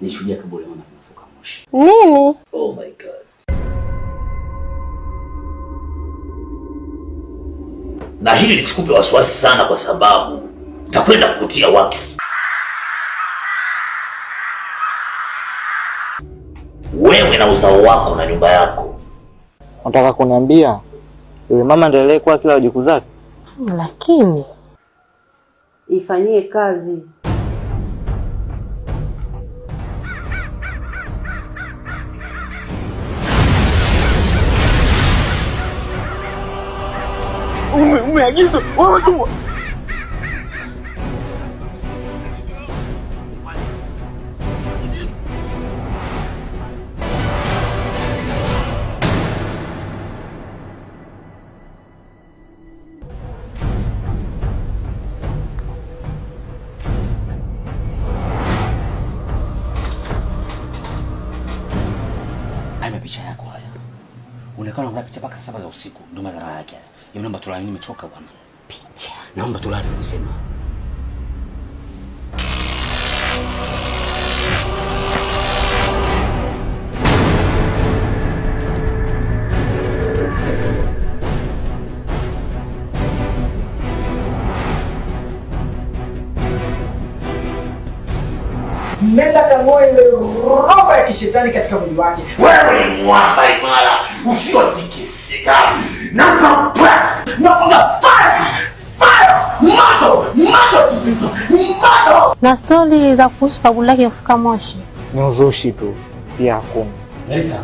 Nishuhudia kaburi mama tunafuka moshi. Nini? Oh my God. Na hili lisikupe wasiwasi sana, kwa sababu takwenda kukutia wakifu wewe na uzao wako na nyumba yako. Unataka kuniambia yule mama ndiye aliyekuwa kila wajukuu zake? Lakini Ifanyie kazi. Umeagizwa wewe tu. Haya mapicha yako haya. Unaonekana una picha mpaka 7 za usiku, ndio madhara yake. Hebu naomba tulale, nimechoka bwana. Picha. Naomba tulale kusema. Nenda kang'oe ile roho ya kishetani katika mwili wake. Wewe ni mwamba imara usiotikisika, na papa na kuna fire fire, moto moto, Sipito moto. Na stori za kuhusu kaburi lake kufuka moshi Ni uzushi tu, pia hakuna. Melissa,